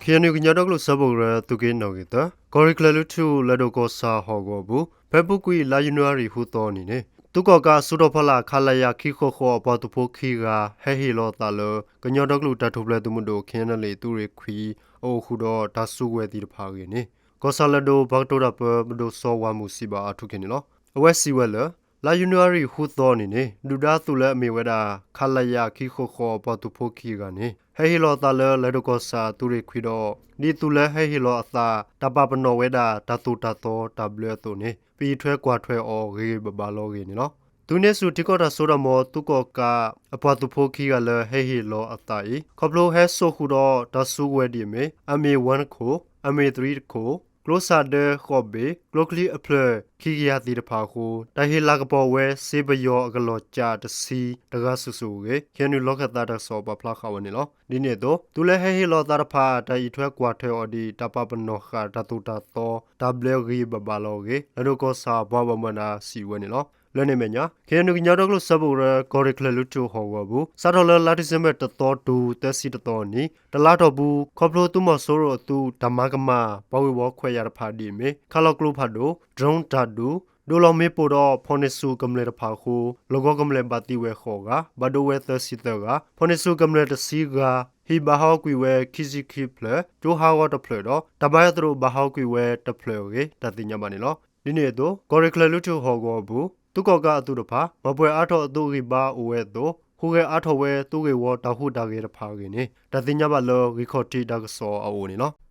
ခ့ၣ်အဲၣ်ယူၣ် ကညီဒီကလုာ်စၢဖှိၣ်ကရၢ သုးက့နီၣ်ဂံၢ်သၢ ကီၢ်ရ့ၣ်ချၢလွံၢ်ထူၣ် လဲၤဒိၣ်ကီၢ်ဆၣ်ဟီၣ်ကဝီၤအပူၤ ဖဲအပူၤကွံာ် လါယနူၤအါရံၤဃုသီအနံၤန့ၣ် သုးကီၣ်ကးအစုတီၤဖီလာ် ခလရ ခံဃိးဃိးအပှၤသုးဖိခံဂၤ ဟဲဟ့ၣ်လီၤအသးလၢ ကညီဒီကလုာ်တၢ်ထူၣ်ဖျဲးသုးမုၢ်ဒိၣ် ခ့ၣ်အဲၣ်ယူၣ် အသုးရ့ၣ်ခွံ အအိၣ်ဃုာ်ဒီးတၢ်စုကဝဲၤသ့ၣ်တဖၣ်အဂ့ၢ်န့ၣ် ကီၢ်ဆၣ်လဲၤဒိၣ်ပှၤကတိၤတၢ်ပၢ ပဒိၣ်စီၤဝၤမုၢ်စံးဘၣ်အါထူၣ်ခ့ၣ်န့ၣ်လီၤ. အဝဲစံးဝဲလၢ လါယနူၤအါရံၤဃုသီအနံၤန့ၣ် ဒုၣ်ဒါအသုးလၢအမ့ၢ်ဝဲဒၣ် ခလရ ခံဃိးဃိးအပှၤသုးဖိခံဂၤန့ၣ် ဟဲဟ့ၣ်လီၤအသးလၢ လဲၤဒိၣ်ကီၢ်ဆၣ်သုးရ့ၣ်ခွံဒီး ဒ်သုးလၢဟဲဟ့ၣ်လီၤအသး တၢ်ပာ်ပနီၣ်ဝဲဒၣ် တၢ်သိၣ်တၢ်သီတၢ်ဘျၢအသိးန့ၣ် ပအံးထွဲကွၢ်ထွဲအီၤဂ့ၤဂ့ၤဘၣ်ဘၣ်လီၤအဂ့ၢ်န့ၣ်လီၤ. သုးန့ၢ်ဆူၣ်ထံကီၢ်တၢ်စိတၢ်ကမီၤ သုးကီၣ်ကးအပှၤသုးဖိခံဂၤလၢဟဲဟ့ၣ်လီၤအသးအံၤ ခီဖျိဟဲစိာ်ဃုာ်ဒီးတၢ်စုကဝဲၤဒ်အမ့ၢ် အမ့ၢ်ဝၢတခိၣ်, အမ့ၢ်သရံတခိၣ်, ကျိစၣ်ဒၢဃိးဘ့ၣ်, ကျိချံအဖျၢၣ်ခံကယၤသ့ၣ်တဖၣ်အဃိ တၢ်ဟ့ၣ်လၤကပီၤဝဲ စ့ပယီၤအကလီၢ်ကၠၣ်တဆံတဂၤစုာ်စုာ်အဂ့ၢ် ခ့ၣ်အဲၣ်ယူၣ် လီၢ်ခၢၣ်သးတၢ်ကစီၣ်ပာ်ဖျါဃာ်ဝဲန့ၣ်လီၤ. ဒ်န့ၣ်အသိး သုးလၢဟဲဟ့ၣ်လီၤအသးတဖၣ် တၢ်အံးထွဲကွၢ်ထွဲအီၤဒ် တၢ်ပာ်ပနီၣ်ဃာ်တၢ်သိၣ်တၢ်သီတၢ်ဘျၢဂ့ၤဂ့ၤဘၣ်ဘၣ်လီၤအဂ့ၢ် လဲၤဒိၣ်ကီၢ်ဆၣ်ပှၤဘၣ်မူဘၣ်ဒါစံးဝဲန့ၣ်လီၤ. လၢန့ၣ်အမဲာ်ညါ ခ့ၣ်အဲၣ်ယူၣ် ကညီဒီကလုာ်စၢဖှိၣ်ကရၢ ကီၢ်ရ့ၣ်ချၢလွံၢ်ထူၣ်ဟီၣ်ကဝီၤအပူၤ စးထီၣ်လၢလါဒံၣ်စ့ဘၢၣ်တသီတုၤသၢဆံတသီအနံၤ တလါအတီၢ်ပူၤ ခီဖျိသုးမီၤစိရိၤအသုးတၢ်မၤကမၣ် ပှၤဂ့ၢ်ဝီခွဲးယာ်တဖၣ်ဒ်အမ့ၢ် ခးလီၤကျိဖးဒိၣ်, drone တၢ်ဒုး, ဒိးလီၤမ့ၣ်ပိၢ်ဒီးဖီၣ်န့ၢ်ဆူၣ်ကမျၢၢ်တဖၣ်အဃိ လီၢ်ကဝီၤကမျၢၢ်ဘၣ်သံဝဲဃိးဂၤ, ဘၣ်ဒိဝဲသၢဆံသၢဂၤ, ဖီၣ်န့ၢ်ဆူၣ်ကမျၢၢ်တဆံဂၤ, ဟံၣ်ဘၣ်ဟးဂီၤကွံာ်ဝဲခံဆံခံဖျၢၣ်, ကၠိဟးဂီၤတဖျၢၣ်ဒီး တၢ်ဘါယွၤသရိာ်ဘၣ်ဟးဂီၤကွံာ်ဝဲတဖျၢၣ်အဂ့ၢ် တၢ်သ့ၣ်ညါဘၣ်န့ၣ်လီၤ. ဒ်န့ၣ်အသိး ကီၢ်ရ့ၣ်ချၢလွံၢ်ထူၣ်ဟီၣ်ကဝီၤအပူၤ သုးကီၣ်ကးအသုးတဖၣ် မၤပှဲၤအါထီၣ်အသုးဂံၢ်ဘါအိၣ်ဝဲအသိး ဟူးဂဲၤအါထီၣ်ဝဲသုးဂ့ၢ်ဝီတၢ်ဟူးတၢ်ဂဲၤတဖၣ်အဂ့ၢ်န့ၣ် တၢ်သ့ၣ်ညါဘၣ်လၢဂံၢ်ခီၣ်ထံးတၢ်ကစီၣ်အအိၣ်န့ၣ်လီၤ.